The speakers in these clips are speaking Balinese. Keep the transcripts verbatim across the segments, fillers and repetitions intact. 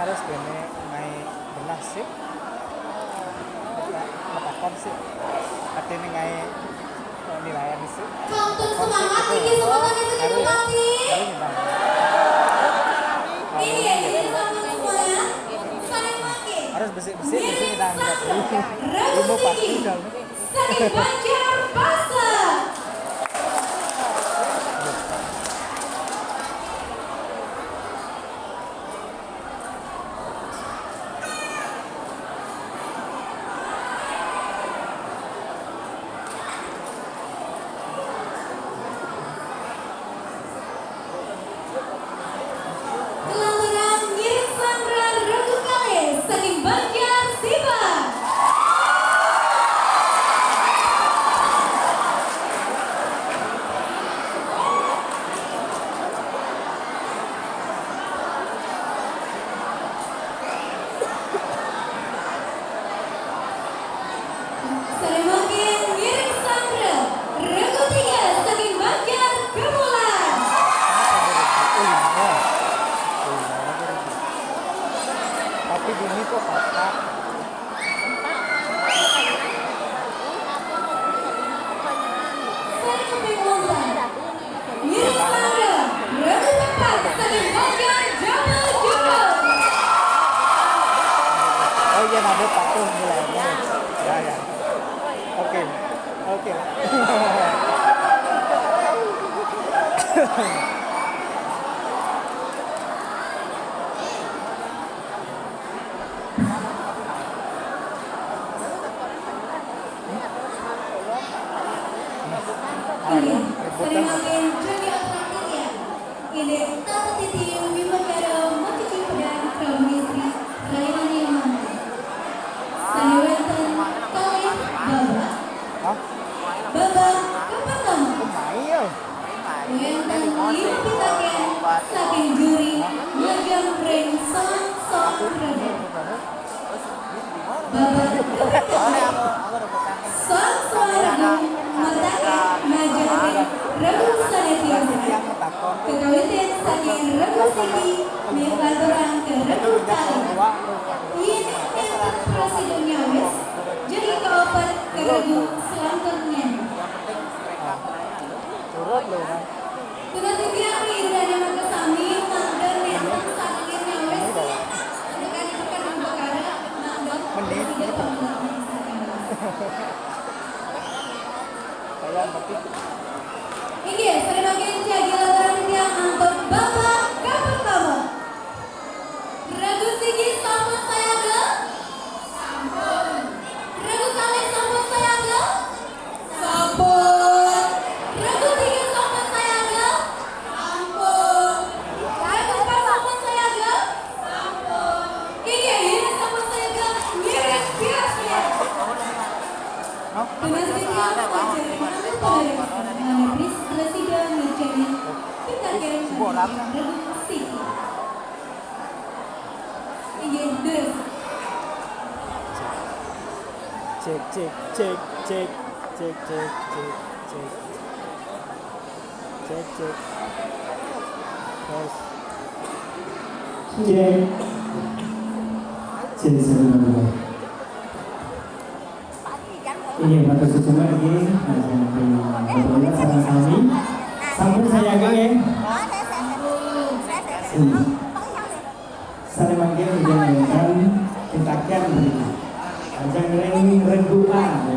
Harus kene ngai belah sih. Letakkan sih. Artinya ngai, eh, nilaian sih. Untuk semangat, tinggi semangatnya sedikit lagi. Harus, harus nilai. Ini ya, ini sama semuanya. Saling makin. Harus besik-besik di sini, dah, nggak perlu. Ilmu pasti, misalnya. Seni Banjar Pasar. Kelantaran Ngiring Sandra Regu Kale saking Banjar Siba. Salemangkin Ngiring Sandra Regu Tiga saking Banjar Kemulan. Tapi bunyi kok patah. Saya Cepik Wonten. Ngiring Sandra Regu Empat saking Banjar Jabal Jumbo. Oh iya, ada patuh mulai. Ya, ya. Oke. Oke. Ini, sering makin jadi atraktif ya. Ini, tata titi wimakara macuci pedan Prabu Istri Raimani Mangga. Sani wenten kalih babak. Hah? Babak kapertama. Lumayan. Wenten lima pitaken saking juri ngajeng ring soang-soang Prabu. Babak kapertama. Soang-soang Prabu mataken ngajeng ring Prabu sane tiasa. Kekawitin saking Prabu siki miwah aturang ka Prabu kalih. Yen nenten prasida nyawis, jagi kaoper ka Prabu salanturnyan. Turut lho, Mas. Tugas titiang ri Ida Dané makasami, mangda nenten saking nyawis. Mending. Saya ngerti. Inggih, sri mangkin jagi lantaran titiang antuk babak kapertama. Regu siki sampun sayaga? Sampun. Regu kalih sampun sayaga? Sampun. Regu tiga sampun sayaga? Sampun. Regu empat sampun sayaga? Sampun. Inggih, yen sampun sayaga, ngiring bias-bias. Tunas titiang pelajaran anu padaréksa, manebris prasida ngajengin pitaken regu siki. Inggih, durus. Cek, cek, cek, cek. Cek, cek, cek, cek. Cek, cek. Tes. Cek, satu, dua. Inggih, matur suksma inggih. Nah, sampun, sampun sareng sami. Sampun sayaga nggih. Sini. Sané mangkin inggih wénten pitaken mriki. Lajeng ring regu A, ya.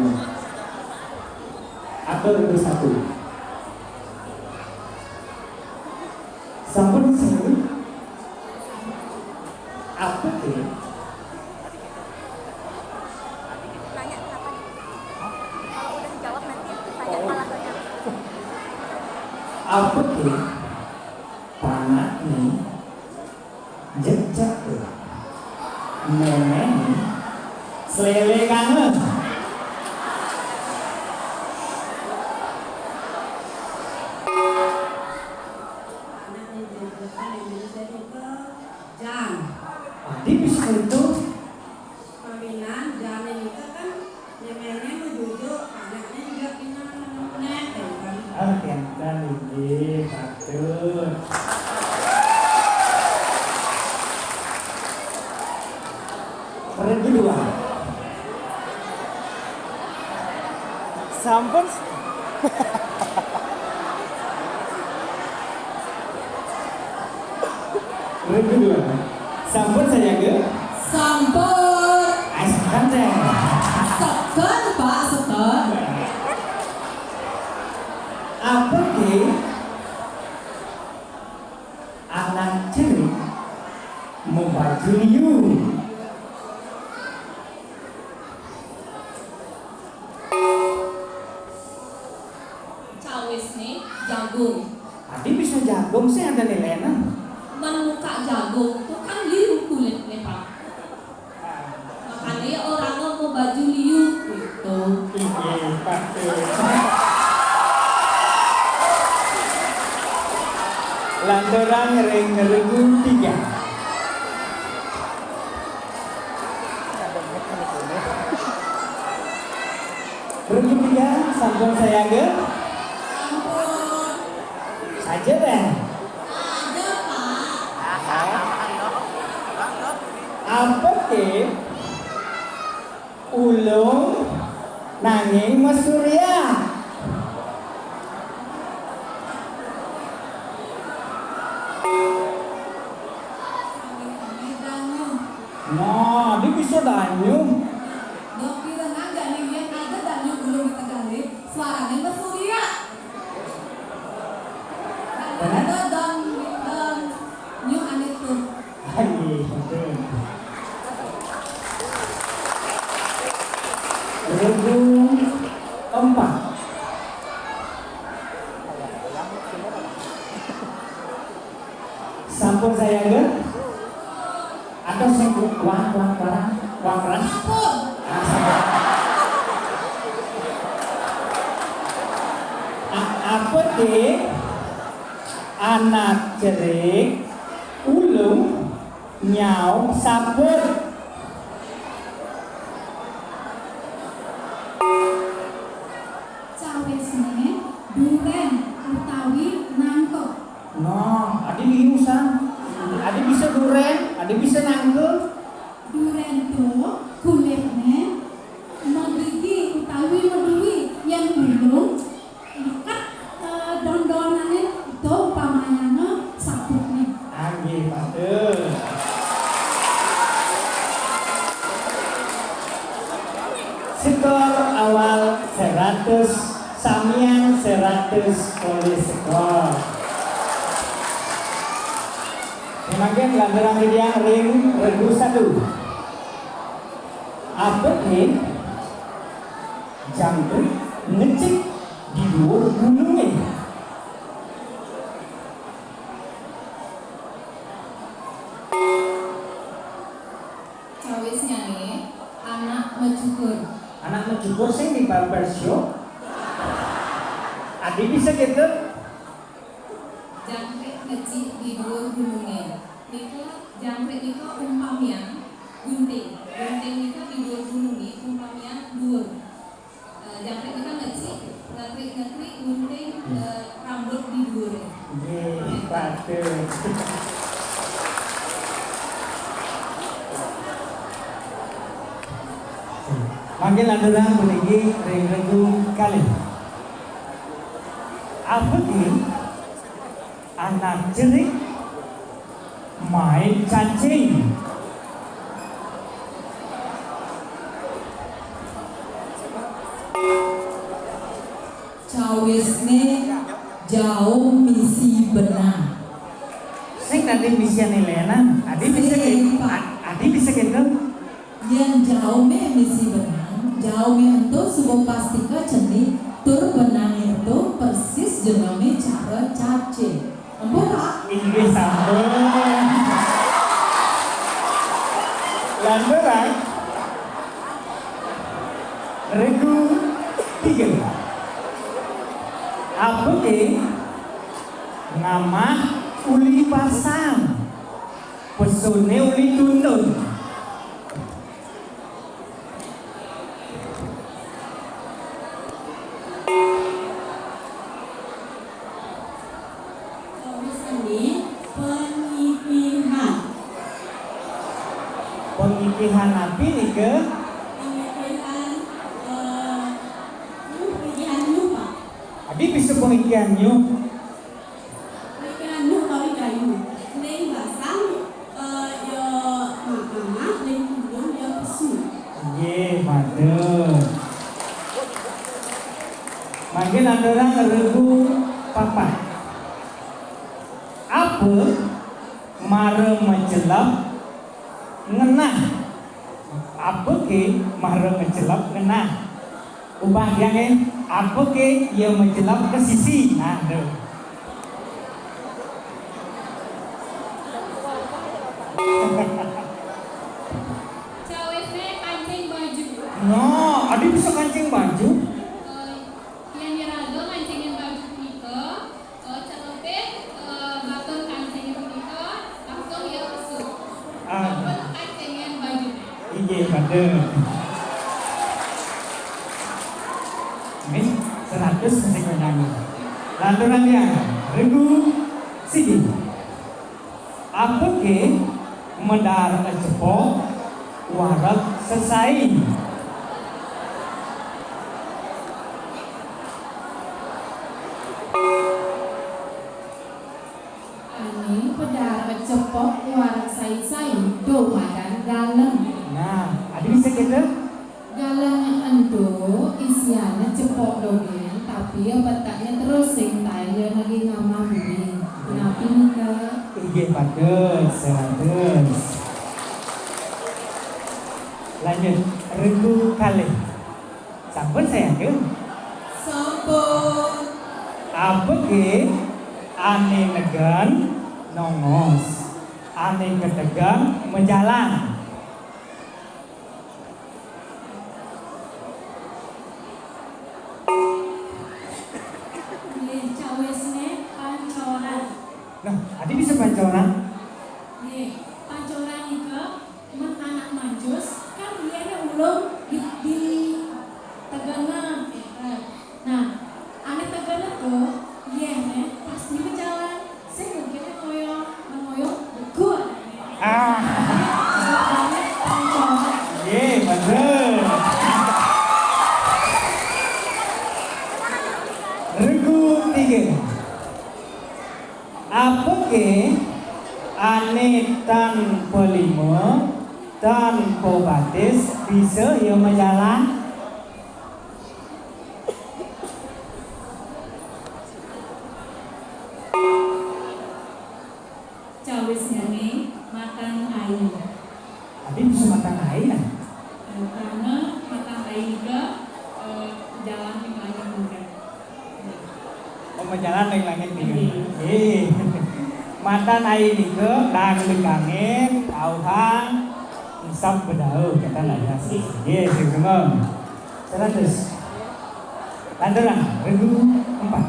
Atur regu satu. Sampun sami. Apa ke? Nanya kenapa nih? Kalau udah jawab nanti tanya malah banyak. Apa ke? Panak nih. Jejak tuh. Nenek nih. Selele kangen. Panak nih, jejak, nenek, saya lupa. Jan. Tadi bisa itu. Pawinan jane nika kan nyemene menuju anaknya juga pinang nek kan. Ah, kenten inggih, patut. Sampun. Regu dua. Sampun sayaga? Sampun. Ayo, sekan deh. Sekan, Pak, sekan. Apa ke? Anak cilik mau baju liu. Cawisné jagung. Adi bisa jagung sih ada nilainya. Men muka jagung tuh kan liu kulitnya, Pak. Makanya orang mau baju liu gitu. Iya, pasti. Lanturang ring regu tiga. Regu tiga, sampun sayaga? Sampun. Saja deh. Saja, Pak. Apa ke? Ulung nanging masurya. Nah, dia bisa danyuh. Dok, kira naga nih, yang ada danyuh ulung di Tegalle, suaranya masurya. Benar? Ada dong, dong. Nyuh aneh tuh. Lagi, betul. Regu empat. Sampun sayaga? Atau sing wah, wah, wah, wah, keras? Ah, sampun. A-, apa, Dik? Anak cerik, ulung, nyau, sabut. Cawisné durén utawi nangka. Nah, adi liu san. Adi bisa durén, adi bisa nangka. Durén to kulitné magrigi utawi maduri, yén ulung Meket, eh, dondonané to umpamanya sabutné. Anggih, patut. Skor awal seratus, samian seratus polih skor. Mangkin lanturang titiang ring regu satu. Apa nih? Jangkrik ngecik di dhuwur gunungé. Cawisnyané anak macukur. Anak macukur sing di barbershop. Adi bisa gitu? Jangkrik ngecik di dhuwur gunungé. Nika, jangkrik nika umpamian gunting. Gunting nika di dhuwur gunungé umpamian dhuwur. Eh, jangkrik nika ngecik, ngekrik-ngekrik gunting, eh, rambut di dhuwuré. Nggih, patut. Mangkin lanturang puniki ring regu kalih. Apa nih? Anak cerik main cacing. Cawisné jaum misi benang. Sing nanti misi nilainan, adi bisa Sing, gitu. Pak. A-, adi bisa gitu. Yén jaumé misi benang, jaumé ento suba pastika cenik, tur benangé ento persis jenengé cara cacing. Ampun, Pak? Inggih sampun. Lanturang. Regu tiga. Apa ké? Ngamah uli pasang. Pesuné uli tuntun. Kawisané pengikihan. Pengikihan napi nika? Pengikihan, eh, uh, Mikian nyuh. Mikian nyuh utawi kayu. Ning basang, eh, ya mamah, ning tulung ya pesu. Nggih, mantep. Mangkin aturang regu papat. Apa mara macelep ngenah? Apa ke mara macelep ngenah? Ubah tiang, eh. Apa ke ia macelep ke sisi? Nah, tu. Cawisne kancing baju. No, adi bisa kancing baju? Eh, yen iraga kancingin baju punika, eh, celebin, eh, batur kancingin punika, langsung ia besuk. Ah. Sampun kancingin baju. Inggih, mantep. Nggih, seratus masih menyanyi. Lanturan ya, regu siji. Apa ke medar cepok wareg sesai? Ane medar cepok wareg sai-sai, dumadan galeng. Nah, adi bisa kita? Galeng ento isiane cepok dogen, tapi petakne terus sing taye lagi ngamah bumi. Napi nika? Inggih, patut, seratus. Lanjut, regu kalih. Sampun saya ke? Sampun. Apa ke ane negen nongos, ane ketegen majalan? Nggih, cawisne pancoran. Nah, adi bisa pancoran? Nggih, pancoran nika men anak manjus kan iyene ulung di, di tegana. Nah, ane tegana to iyene pas di jalan. Sing mungkin ngoyo, ngoyo, beku. Ah. Jawabannya pancoran. Ye, bener. Regu tiga. Apa ke ane tanpa lima, tanpa batis, bisa ya majalan? Cawisnyane matan ai. Adi bisa matan ai, ya? Eh, karena matan ai nika, eh, jalan ning langit nika. Oh, majalan ning langit nika. Nggih. Nggih. Matan ai nika dang dikangin, auhang, isap bedau, kita lah ya. Nggih, sing seneng. Seratus. Lantaran, regu empat.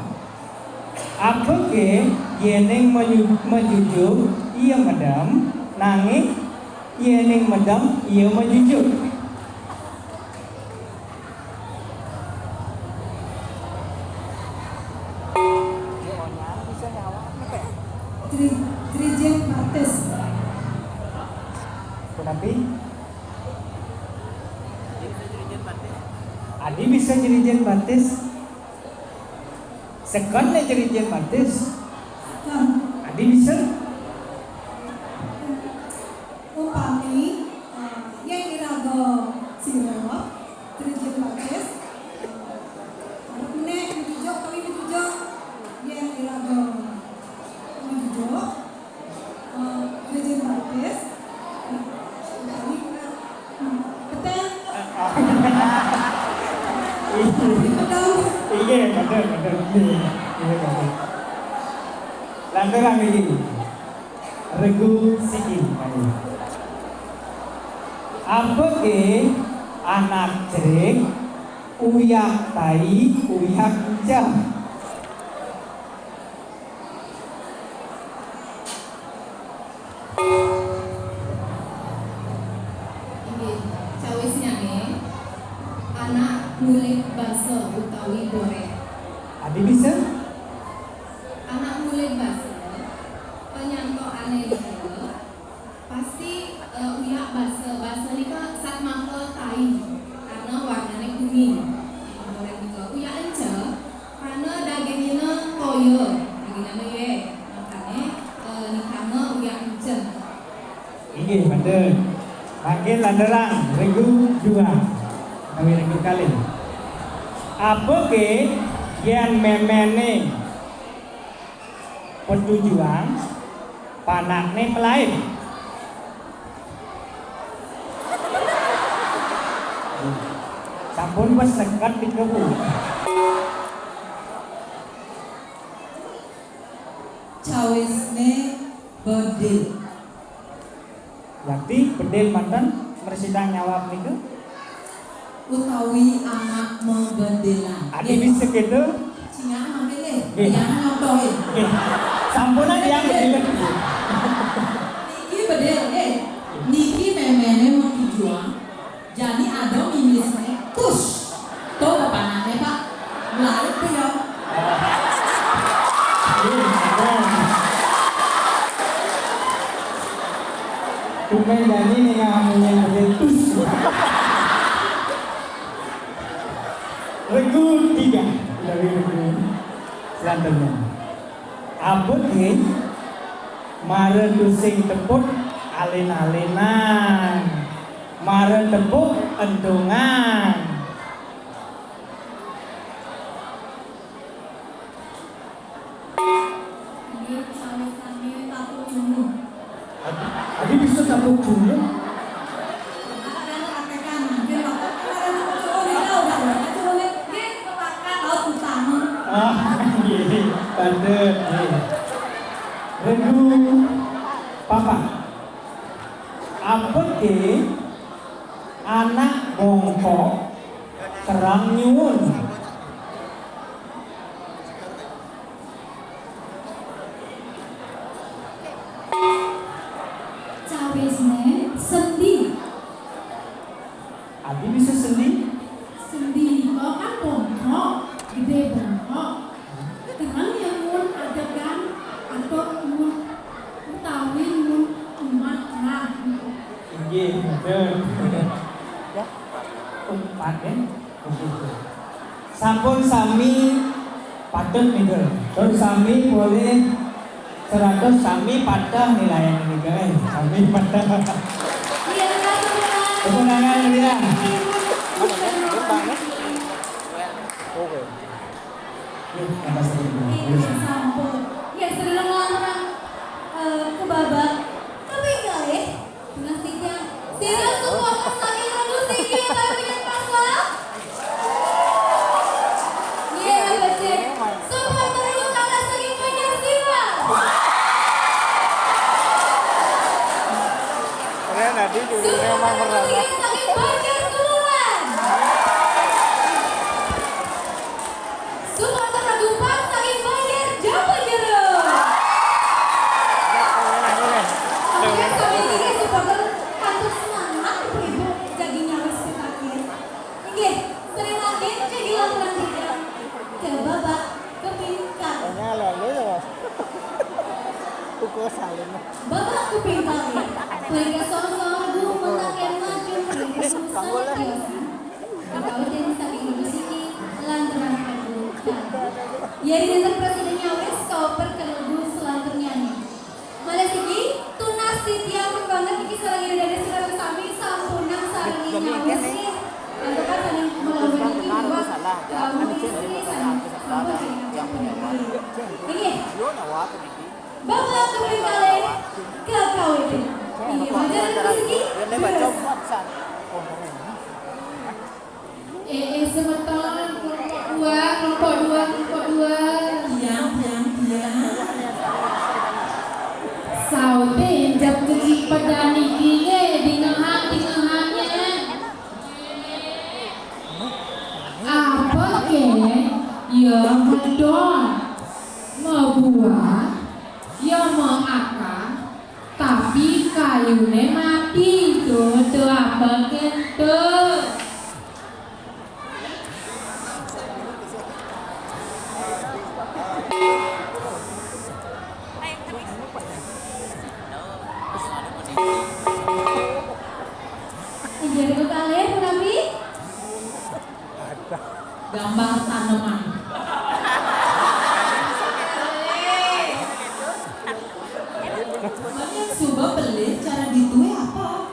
Apa ke yening menyu-, menjujuk, ia medem, nanging yening medem, ia menjujuk. Tri-, Trijen Batis. Tetapi? Adi bisa Trijen Batis? Sekon le Trijen Batis? Sekon. Adi bisa? Upami, eh, yen iraga sira, Trijen Batis, eh, arep meneh menjujuk utawi menjujuk, yen iraga menjujuk, eh, Trijen Batis, eh, utawi, eh, betul. Betul. Iya, betul, betul. Iya, iya, betul. Lantaran ini. Regu siki kali. Apa ke anak cerik, uyak tai, uyak enceh? Inggih, cawisnyane anak ngulik basa utawi borek. Adi bisa? Anak ngulik basa, panyantokane nika, pasti, eh, uyak basa, basa nika satmaka tai, karena warnane kuning. Borek nika uyak enceh, karena dagingina Mangkin lanturang regu dua. Utawi regu kalih. Apa ké yén méméné petujuan panakné melaib? Sampun wis seket tiga Bu. Cawisné bedil. Yakti bedil manten mresitang nyawab niku? Utawi anak mebedilan. Adi bisa gitu? Cingak mangke nggih. Nggih. Yang ngontohin. Nggih. Sampun aja yang bedil. Niki bedil nggih. Niki méméné mau dijual. Jani ada mimisné, tus. Tuh, panakné, Pak. Melayu tuh ya. Tumben Jani nih ngamunya gede tus. Regu tiga. Dari regu selanjutnya. Abut nih. Mara tusing tepuk alin-alinan. Mara tepuk entungan. Nggih, sami-sami tapuk jumbuh. Adi, adi bisa tapuk jumbuh? Kemarin praktekan, mungkin waktu kemarin tapuk jumbuh, nggih, tahu, kan? Cuma nggih, nggih, kepakan, tahu, utama. Ah, nggih, pada, nggih. Regu papa. Apa ke anak bongkok kerang nyuwun? Cawisné sendi. Adi bisa sendi? Sendi kok kan bongkok, gede bongkok. Kerang nyuwun adegan atau nyuwun utawi nyuwun umat lah. Inggih, betul. Umpat, ya? Sampun sami patut nika. Tur sami boleh seratus, sami patah nilai nika, eh. Sami patah. Iya, Kak, sebenarnya. Tepuk tangan, ya. Oke. Yuk, atas dulu. Ini sampun. Ya, sedang lantaran, eh, ke babak. Tapi enggak, ya. Gimnastiknya. Sehingga semua saking regu siki, tapi dengan pasal. Iya, becik. Semua terlalu kalah saking banyak sifat. Keren, Adi, judulnya emang berat. Saking banyak turunan. Supporter Ragupan saking Banjar Jaba Jero. Oke, sami niki supporter kantos semangat ibu-ibu jagi nyawis pitakin. Inggih, sering lagi jagi lantaran kita ke babak kepingkan. Pokoknya lele ya, Mas. Pukul saling. Babak kepingkan. Mereka sosok lagu mentak yang maju. Kamu lah. Kawit yang saking Ibu Siti, lantaran Ibu Kang. Yari nenten presiden nyawis, koper ke lagu selanjutnya nih. Malih siki, tunas titiang banget iki sareng ida dados sira sami sampunang sareng nyawis nih. Antuk kan saling melawan ini dua, kamu ini saling sampun sing ngajak penyanyi. Ini. Bapak Kepala Kekawitan. Iya, wajar rezeki. Eh, eh, semeton, kelompok dua, kelompok dua, kelompok dua. Diam, diam, diam. Saute jap kecil pedani kine, dingehan, dingehannya. Apa ke? Ya, medon. Mabuah, ya, maakar. Tapi kayune mati, tuh, tuh apa gitu. Inggih, kalih punapi? Gambar tanaman. Makanya coba beli cara dituwe apa?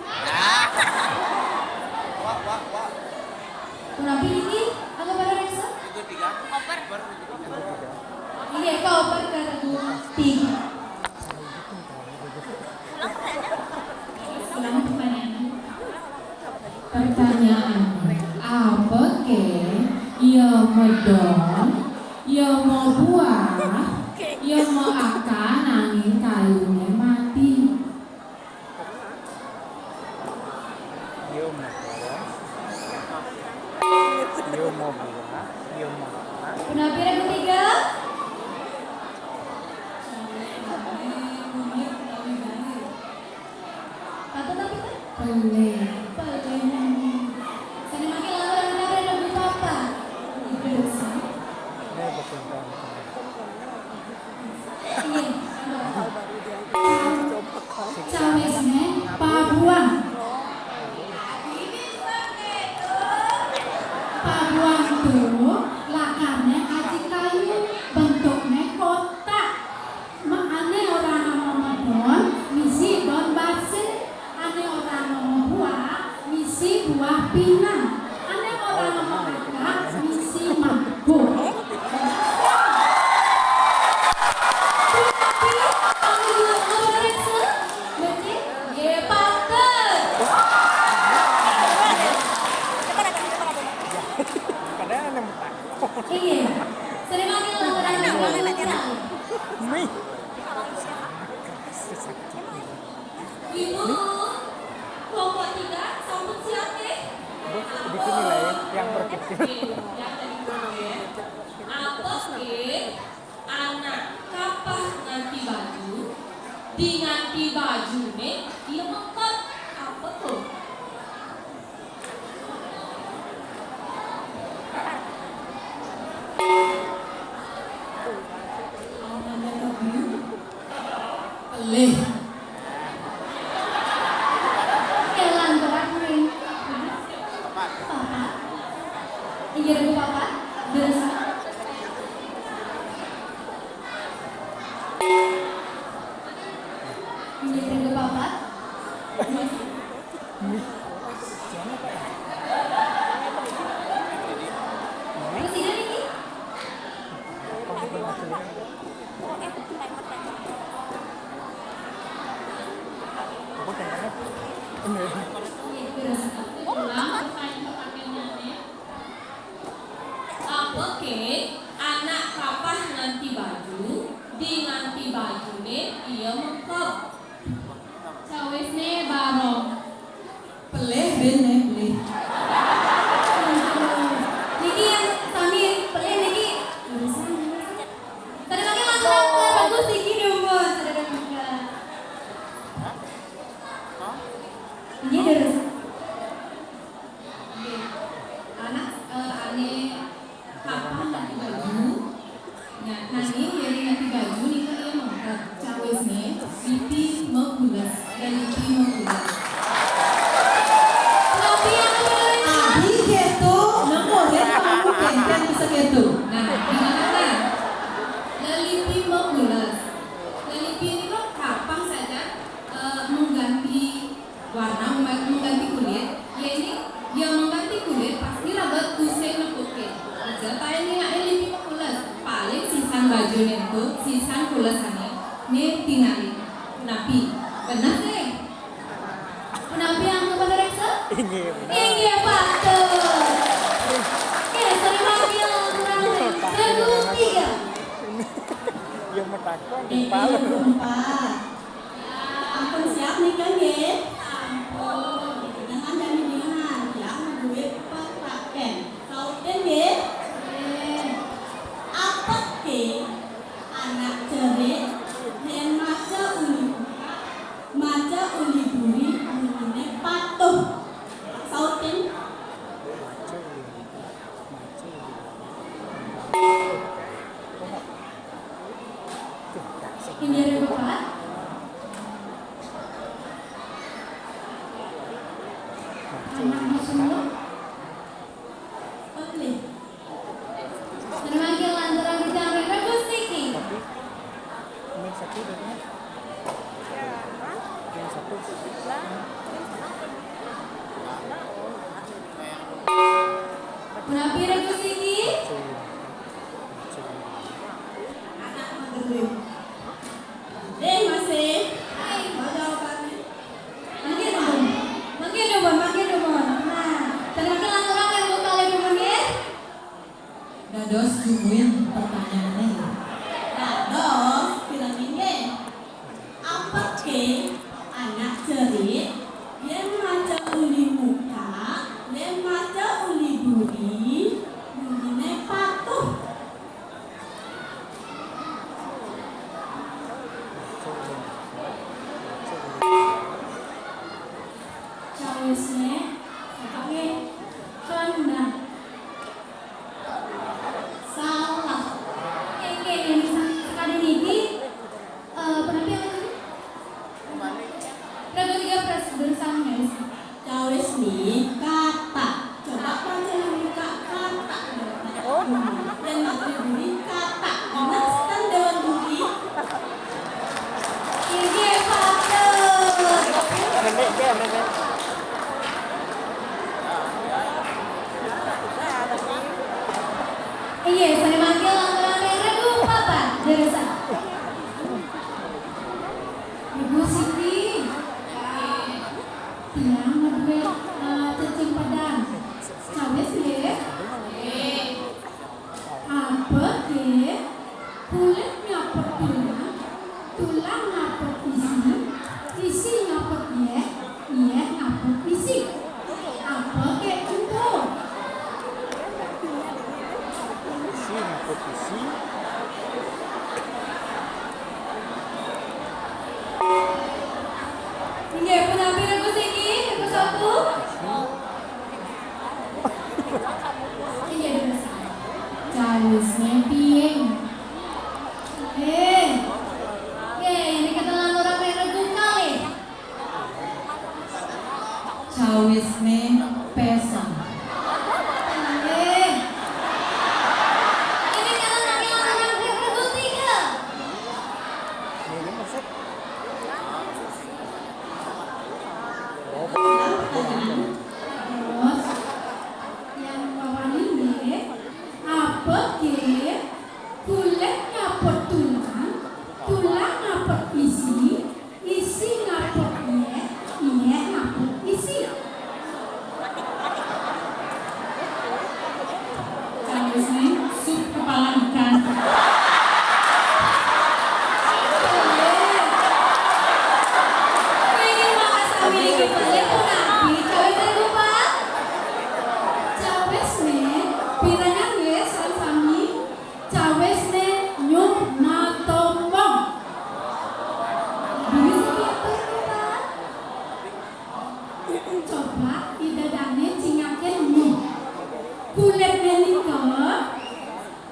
Tiga. Ulang pertanyaan. Pertanyaan, apa ke ia medon, ia mau buah, ia mau akar nanging kayune mati? Yo mau buah. Yo mau buah. Yo mau buah. Punapi ring ketiga? Patut tapi kan? Pelih. Pelih. Sane mangke lanturang ring regu papat. Ibu dosen. Ini betul kan. Inggih. Sawisne pabuang. Pabuang tu lakarne aji kayu, bentukne kotak. Ma-, ane orahang mamedon, misi don base. Ane orahang mabuah, misi buah pinang. Ane orahang maakar, misi mangkuk. Punapi, kami dua orang reksa, becik, ye patut. Padahal enam tak. Iya. Terima kasih, Bang. Mih. Ibu, kelompok tiga, sampun siap, nggih? Bu, bikin nilai yang berpikir. Oke, yang tadi, ya. Apa, nggih? Anak kapah nganti baju, di nganti bajune, iya mengkot. Apa tuh? Pelih. Kelan terakhir. Papa. Inggih, Regu Papa. Terus. Inggih, Regu Papa. Presiden ini? Terus, ulang pertanyaan-pertanyaannya. Apa ke anak kapah nganti baju, di nganti bajune iya mengkep? Sawisne barong. Pelih, ben, eh, pelih. Niki yang sami pelih niki. Urusan, urusan. Tadi pakai lagu bagus niki dong, Bos. Ada, ada juga. Ini terus. Nggih. Anak, eh, ane kapah nganti baju. Nya, nanging yen nganti baju nika iya mengkep. Cawisne, lipi megules. Ya, lipi megules. Tapi yang menulis Adi keto, nemu ya, kamu kenten bisa keto. Nah, gimana kan? Lelipi megules. Lelipi ini kok kapah saja, eh, mengganti warna, mengganti kulit, ya ini, ya mengganti kulit pasti rada tusing nepuke. Aja pae ningake lipi megules, paling sisan bajune ento, sisan kulesane, ne tingali. Punapi? Bener sih? Punapi angka pada reksa? Inggih, bener. Inggih, patut. Oke, sorry, Pak, ya, kurang dari satu, tiga. Ya, metakon di palu. Empat. Ampun siap nika nggih? Ampun. Dengan dan dengan yang duwe petaken. Saute nggih? Nggih. Apeke anak cerik yen maca uli buka, maca uli buri bunine patuh. Saute. Inggih, Bapak. Anak Bismillah. Oke. Terima kasih lantaran di Tamrin Rebus Niki. Ini satu deh. Ini satu. Punapi Rebus Niki? Anak menggeruh. Tulang ngapet isi, isi ngapet yéh, yéh ngapet isi. Apa ké ento? Isi ngapet isi. Inggih, punapi regu siki, regu satu. Inggih, durusang. Cawisné piring. Eh, eh, ini ketelan orang merek gungkal, eh. Cawisné pésang. Eh. Ini ketelan orang merek gungkal. Terus, yang bawah ini, apa ké? Kulit ngapet tulang, tulang ngapet isi, isi ngapet yéh, yéh ngapet isi. Cawisné, sup kepala ikan. Ini mah asal miliki pelit punapi, cawisné lupa. Cawisné, pirengang nggih sareng sami. Cawisné nyuh matombong. Bisa diatur, Pak? Coba Ida Dané cingakin nyuh. Kulitné nika,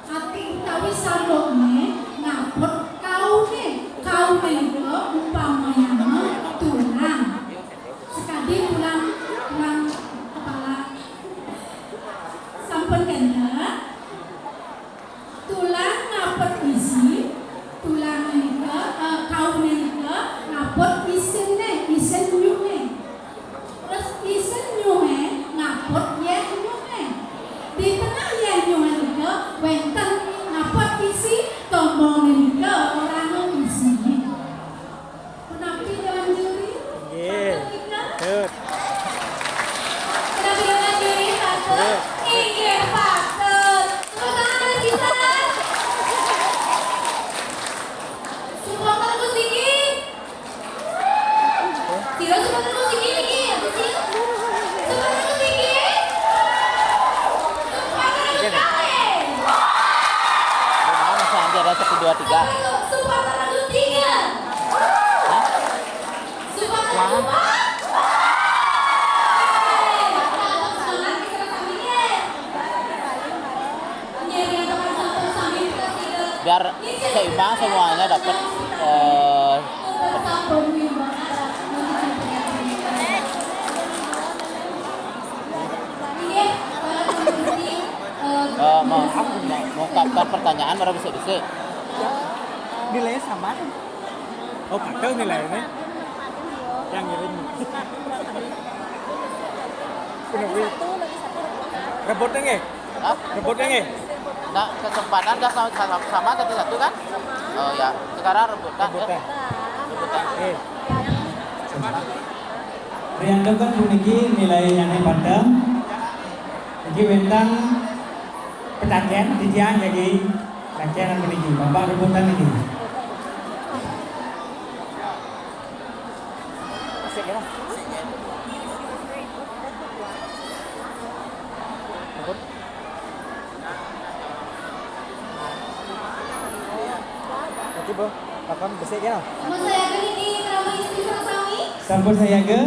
ati utawi salukné ngapet kauné. Kauné nika umpamayana tulang. Sekadi tulang, tulang kepala. Sampun kénten? Tulang ngapet isi, tulang nika, eh, kauné nika ngapet isinné, isin nyuhé. Terus isin nyuhé ngapet yéh nyuhé. Di tengah yéh nyuhé nika wénten ngapet isi, tombongé nika orahang isiné. Punapi Dewan Juri? Nggih. Patut nika? Patut. Punapi Dewan Juri, patut? Patut. Inggih, patut. Tepuk tangan, Mas Isan. Supporter Gus Diki. Sira supporter Gus Diki niki, ya, Gus Diki? Supporter Gus Diki? Supporter Gus Diki. Di mana sih, nanti ada satu, dua, tiga? Supporter Gus Diki. Hah? Supporter Gus Diki. Biar seimbang semuanya dapat, eh, eh, mau, mau, mau daftar pertanyaan baru bisa bisa. Nilainya sama. Oh, padahal nilainya. Yang ngirim. Punya wi. Rebutnya nggih? Hah? Rebutnya nggih? Nah, kesempatan dah sama, sama, sama satu-satu kan? Oh ya, sekarang rebutan, ya. Rebutan. Rebutan. Oke. Riantukan puniki nilainya nih padahal. Niki wénten petakén titiang nggih. Petakén puniki, Bapak rebutan niki. Oke, Bu. Pakem besik ya. Sampun sayaga niki, krama istri sareng sami? Sampun sayaga?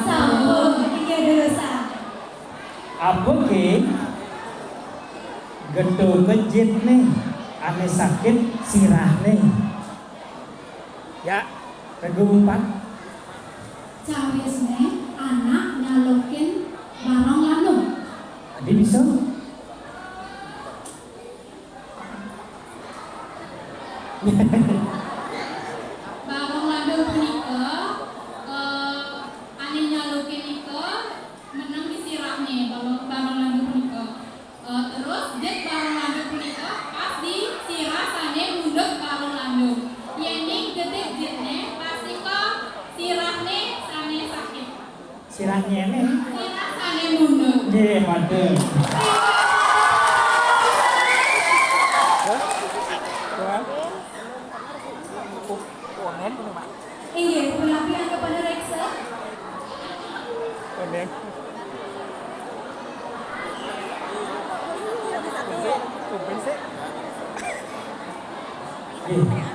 Sampun. Inggih, durusang. Apa ké getho kejit nih, ané sakit sirah nih? Ya, regu empat. Cawisné anak nyalukin barong landu. Tadi bisa? Barong landu punika, eh, ané nyalukin nika meneng di sirahné, barong, barong landu punika. Eh, terus, jit barong landu punika pas di sirah sané mundut barong landu. Yéning gedé jitné, pastika sirahné sané sakit. Sirah nyéné? Sirah sané mundut. Nggih, mantep. Hah? Tuhan? Inggih, punapi angga panureksa? Inggih.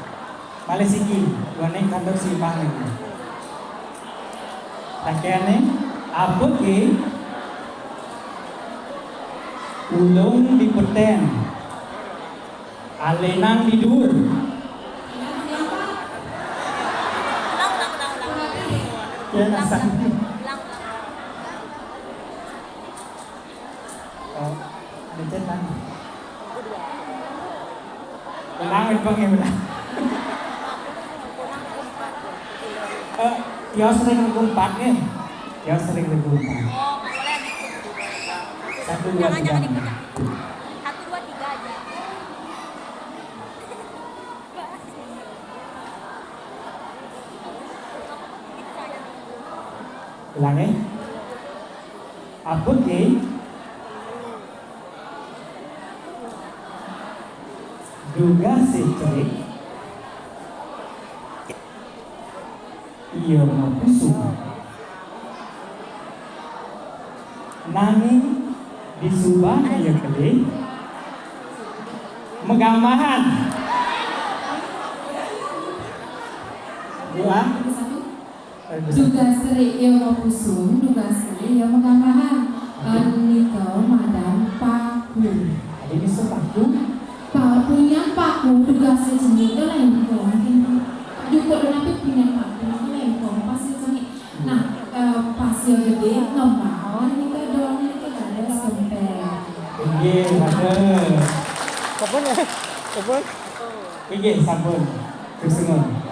Malih siki, duaning kantos seimbang niki. Takéné, apa ké? Ulung di petén. Alénan di duur. Ya, nasa. Oh, licin, Bang. Ulang, Bang, ya, ulang. Eh, tios ring regu empat nih. Tios ring regu empat. Satu, dua, tiga. Satu, dua, tiga aja. Ulang, ya. Apa ké? Dugasé cerik, ia mapusung. Nanging di subané ia kelih, magambahan. Dua. Dugasé ia mapusung, dugasé ia magambahan. Nika madan paku. Adi bisa paku? Pa-, punyan paku, dugasé cenik, dah lengkong. Jukut napi punyan paku, lengkong, pasir cenik. Nah, eh, pasir gedé, ngembang, nika dong, nika dados gempél. Inggih, sampun. Sampun, ya? Sampun? Inggih, sampun. Terus semua.